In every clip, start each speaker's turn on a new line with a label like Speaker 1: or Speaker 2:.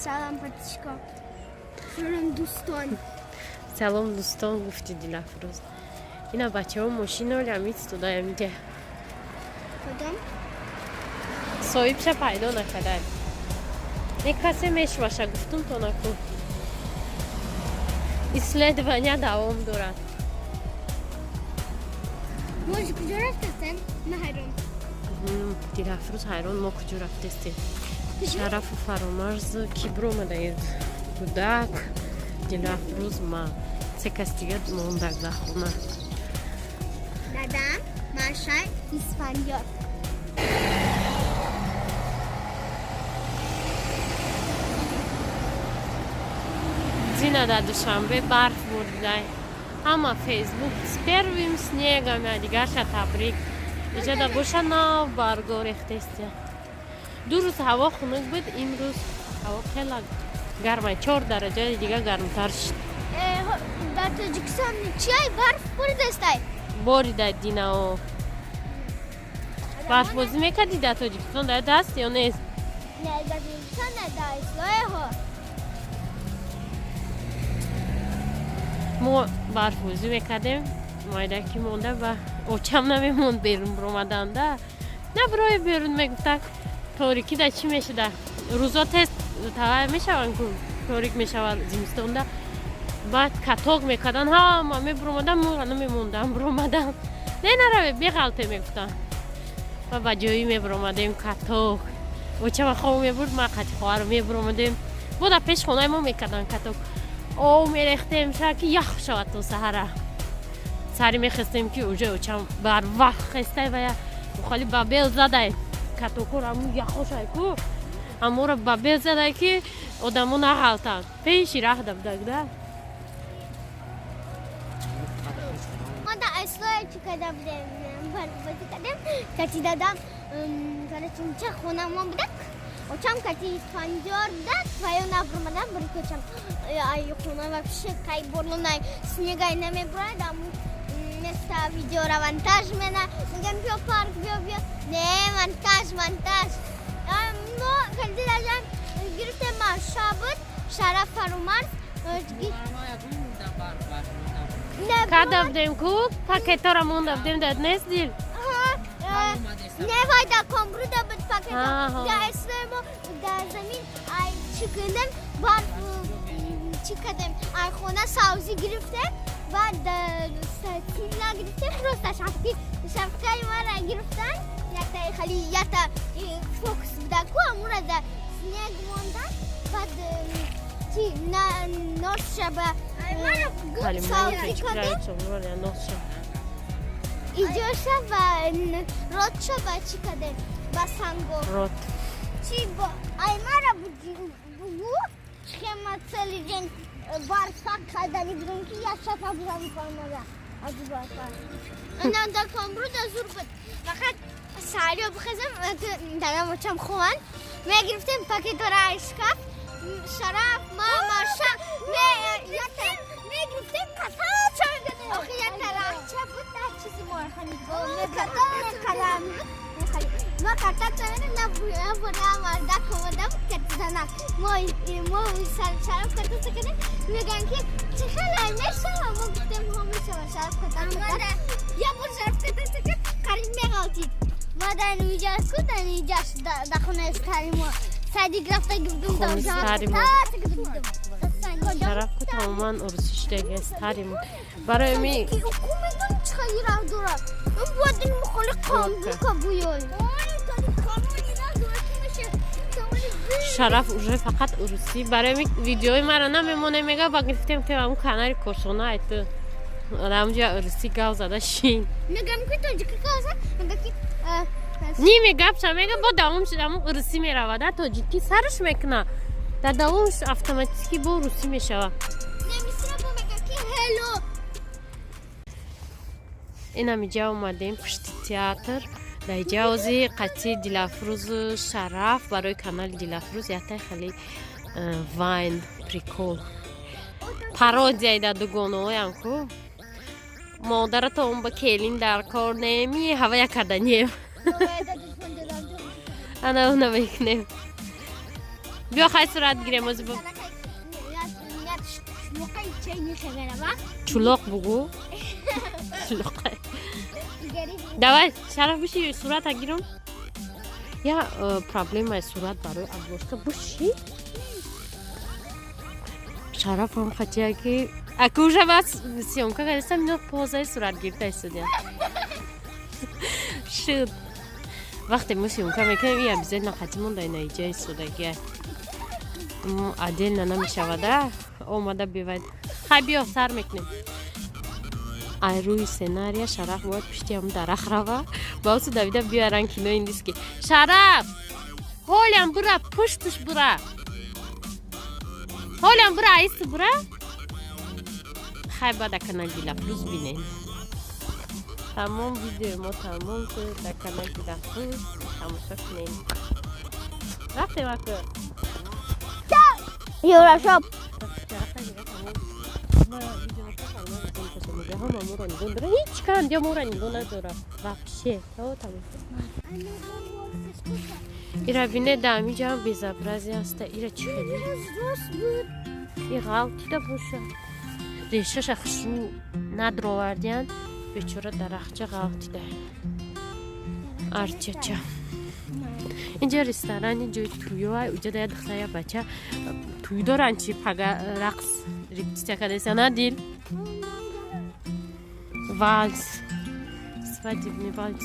Speaker 1: Салом, подписчикам. Салом, дӯстон.
Speaker 2: Салом, дӯстон, гуфти, Дилафрӯз. Ина бачаҳо мошиноли истодаям инҷа.
Speaker 1: Кадом?
Speaker 2: Соҳибша пайдо накардан. Не, касе мешваша, гуфтум то наку. Исследования давом дорад.
Speaker 1: Мо куҷо рафтастен? Ма ҳайрон.
Speaker 2: Дилафрӯз ҳайрон, мо куҷо рафтестем. Шарафу Фаромарз ки биромадаед, кӯдак, Дилафрӯз, ма, се кас дига мондаг дар хона.
Speaker 1: Дадам, Машай, Исфандиёр.
Speaker 2: Зина, дар Душанбе барф бурдай, ҳама Фейсбук «с первым снегом», я дигарша табрик. Иҷода боша, нав барго рехтестия. 2 рӯз ҳаво хунук буд, имрӯз ҳаво хела гармай, 4 дараҷаи дига гармтар шуд.
Speaker 1: Дар Тоҷикистон чиай, барф бурдастай?
Speaker 2: Борида динао. Барфбозӣ мекардӣ дар Тоҷикистон? Дар даст ё нест?
Speaker 1: Не, дар Тоҷикистон не, дар Ислоеҳо.
Speaker 2: Мо барфбозӣ мекардем, майда ки монда ба очам намемонд берун биромаданда. На бирои берун, мегуфтак, торикӣ да чӣ мешуда, рӯзо тез тавай мешаванд ку, торик мешавад зимистонда. Баъд каток мекардан, ҳама мебиромадан, мо намемондам биромадан. Не, нараве, беғалте, мегуфтанд. Ва ба ҷоӣ мебиромадем каток. Очама хоб мебурд, ма қати хоҳару мебиромадем. Бо дар пеш хонаи мо мекардан каток, об мерехтем, шояд ки ях шавад то саҳара. Сари мехестем, ки уже очам барвақт хестай ва хали ба бел задай катокор, аму яхошай ку, аморо ба бел задай, ки одамо нағалтанд. Пеши раҳ дабдаг да.
Speaker 1: Мо дар Ислоя чӣ карда будем? Барфбозӣ кардем. Кати дадам, короче, ча хонамон будак. Очам кати Исфандиёр будак ва ё набромадан, барои очам ай хона вообще кай борлонай снегай намебурад, аму места видеоравонтаж мена. Мегам, биё парк, биё, биё. Не, монтаж, монтаж. Мо кати дадам гирифтем, маша буд, Шараф, Фарумарз.
Speaker 2: Када будем ку, пакетора монда будем, дад нест, Дил?
Speaker 1: Не, вай да комбруда буд пакета.
Speaker 2: Аҳа.
Speaker 1: Да Ислои мо дар замин ай чӣ кардем, барф чӣ кардем, ай хона савзӣ гирифтем, баъд тила гирифтем, просто шапки, шапкаи мара гирифтан, якта хали, якта фокус буда ку, амура да снег мондан, баъд чи носша ба савзӣ кардем, иҷоша ва ротша ба чӣ кардем, ба санго.
Speaker 2: Рот.
Speaker 1: Чи бо аймара бугу, схема, целый день барфа кардани будем, ки як шафа бурам формада аз барфа. На дар комбруда зур буд, фақат сариё бихезем, дадам, очам хованд, мегирифтем пакетора ай шкаф, Шараф, мама, ша мегирифтем, катача. Охи, якта рахча буд, дар чизи мо калам ма катача на бура мардак омада буд, катизанак. Мо Шараф катача кардем, мегӯям, ки чӣ хеле мешава? Мо гуфтем, ҳо, мешава. Шараф катача кард, як бор Шараф катача кард, қариб меғалтид. Ма дар инҷа ку, дар инҷаш, дар хонаи стари мо.
Speaker 2: Шараф ку тамоман урусӣ шудагиаст старим. Барои ми Шараф уже фақат урусӣ. Барои ми видеои мара намемоне, мега ба гирифтем ки ҳамун канали кошона айту. Рамҷа урусӣ гав зада шин.
Speaker 1: Мегам ки тоҷикӣ гав зад, мега ки
Speaker 2: ниме гапша мега бо давом шуд, ҳамун урусӣ меравад, тоҷикӣ сарш мекуна. Дар давомш автоматически бо русӣ мешава. Инам иҷа омадем пушти театр. Дар иҷа ози қатъи Дилафрӯзу Шараф барои канали Дилафрӯз яктай хеле вайн, прикол, пародияи дар дугонаоям ку модаратон ба келин дар кор неми ҳавая карданем. Ана уна мекунем. Биё хай сурат гирем ози. Чулоқ бугу. Чулоқ. Давай, Шараф, биши, сурата гирам. Я проблемаи сурат барои обложка буши. Шарафам хотя ки аку уже вас съёмка кардастам, ино позаи сурат гирифта истодиям. Шуд. Вақте мо съёмка мекунем, и обязательно хатимон дар инаиҷа истодагия. Отдельно намешавада, омада бивайд. Хай биё, сар мекунем. Ай рӯи сценария Шараф бояд пушти ҳам дарахт рава. Баусу давида биёран кинои индиски. Шараф! Ҳолям бура, пуштуш бура. Ҳолям бура, аисту бура. Хай баъд канали Дилафрӯз бинем. Тамом, видеои мо тамом шуд. Дар канали Дилафрӯз тамошо кунем. Рафтем аку.
Speaker 1: Юрашоп.
Speaker 2: Ҳеҷ кам ҷо моро нигоҳ надорад вообще. Ира бине, да ҳамиҷа безобразие аста. Ира чӣ хеле и ғалтида боша, решаша хушрӯ надровардиян, бечора дарахча ғалтида. Арчача инҷа ресторани ҷои тӯё, уҷа да я духтар, я бача тӯй доранд, чи пага рақс репетитсия кардаиста. На дил вальс, свадебный вальс.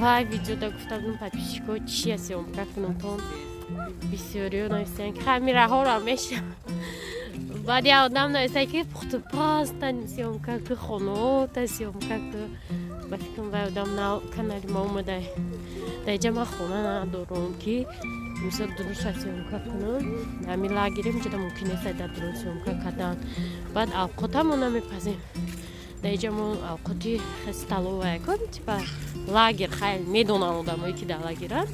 Speaker 2: Вай видеода гуфта будам подписчико чия съёмка кунам, тон бисёриё нависиян ки хамираҳоро меша. Баъд я одам нависта ки пухтупазта съёмка ку, хонаота съёмка ку. Ба фикрам, вай одам на канали ма омада. Дар иҷа ман хона надорам ки мисол дуруста съёмка кунам. Ҳами лагерем ҷода мумкин нест дар дурун съёмка кардан. Баъд авқотамо намепазем. Дар иҷа мо авқоти столовая ку, типа лагер, хайр медонанд одамое ки дар лагеранд,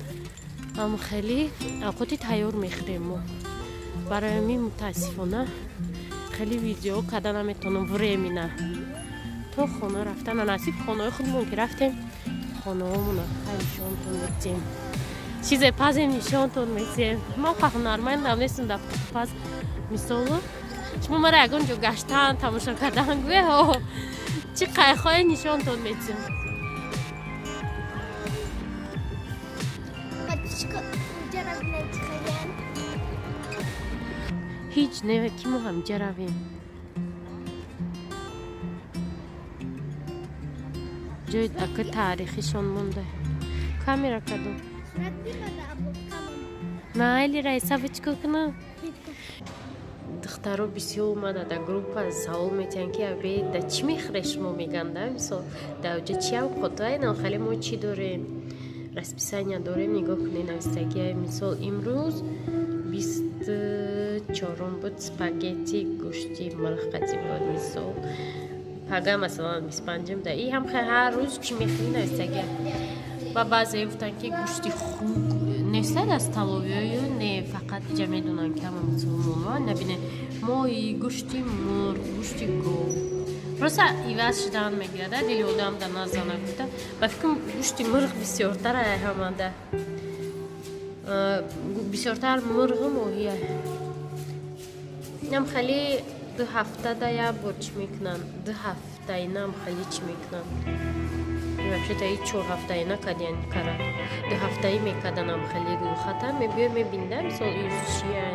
Speaker 2: ам хеле авқоти тайёр мехӯрем мо. Барои ҳамин мутаассифона хеле видео карда наметавонам временно. То хона рафтана насиб, хонаҳои худмон ки рафтем, хонаҳомона хай нишонтон метиҳем, чизе пазем нишонтон метиҳем. Мо қа ҳунармандам нестем дар паз. Мисолу шумо мара ягон ҷо гаштан, тамошо кардан гӯе, чӣ қайхое нишонтон метиҳем. Ҳеҷ не ки мо ҳамиҷа равем. Ҷои ака таърихишон монда. Камера кардам. Майли, Раиса, чикор кунам? Духтаро бисёр омада дар группа савол метиҳанд ки абе да чӣ мехӯре шумо, меганда. Мисол, дар оҷа чи авқотае хеле мо чӣ дорем, расписания дорем, нигоҳ кунед, навистагия. Мисол, имрӯз 24-ум буд, спагетти гӯшти мурғ қатӣ буд. Мисол, пага, масалан, 25-ум да и ҳам ҳар рӯз чӣ мехӯрӣ навистагия. Ва баъзе гуфтанд ки гӯшти хук нестад аз таловиёю не, фақат иҷа медонанд ки ҳама мусулмонҳо набинед, моҳи, гӯшти мурғ, гӯшти гов просто иваз шудан мегирад, дили одам да назана гуфта. Ба фикрам, гӯшти мурғ бисёртар ҳамада, бисёртар мурғу моҳия. Инам хеле 2 ҳафта да як бор чӣ мекунанд, 2 ҳафта инам хеле чӣ мекунанд. Вообще-то и 4 ҳафтаи накардиян кара, 2 ҳафтаӣ мекарданам. Хеле рӯйхата мебиёй, мебинда, мисол, чия.